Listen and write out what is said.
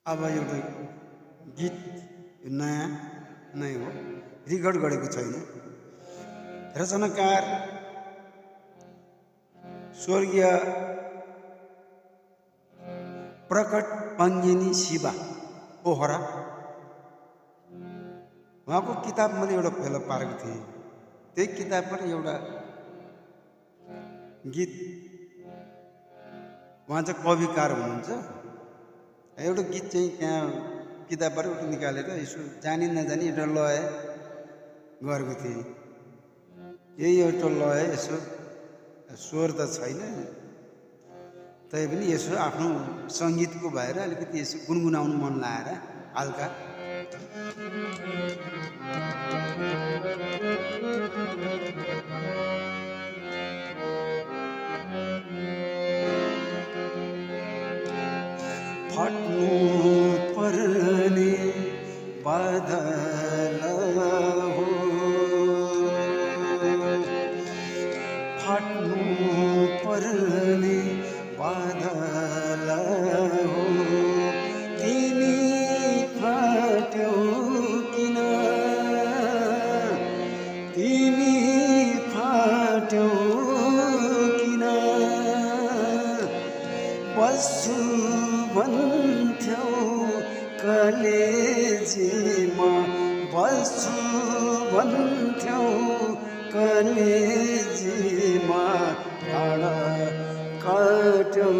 अब एउटा गीत नयाँ नै हो, रेकर्ड गरेको छैन। रचनाकार स्वर्गीय प्रकट पङ्गेनी शिवा पोखरा, उहाँको किताब मैले एउटा फेला पारेको थिएँ। त्यही किताबबाट एउटा गीत, उहाँ चाहिँ कविकार हुनुहुन्छ, एउटा गीत चाहिँ त्यहाँ किताबबाट एउटा निकालेर यसो जानी नजानी एउटा लय गरेको थिएँ। यही एउटा लय, यसो स्वर त छैन, तैपनि यसो आफ्नो सङ्गीतको भएर अलिकति यसो गुनगुनाउनु मन लागेर हल्का फट्नु पर्ने बादल हो, फट्नु पर्ने बादल हो, तिमी फट्यौ किन, तिमी फट्यौ किन, बस्छु भन्थ्यौ कलेजीमा, बस्छु भन्थ्यौ कलेजीमा, टाढा काट्यौ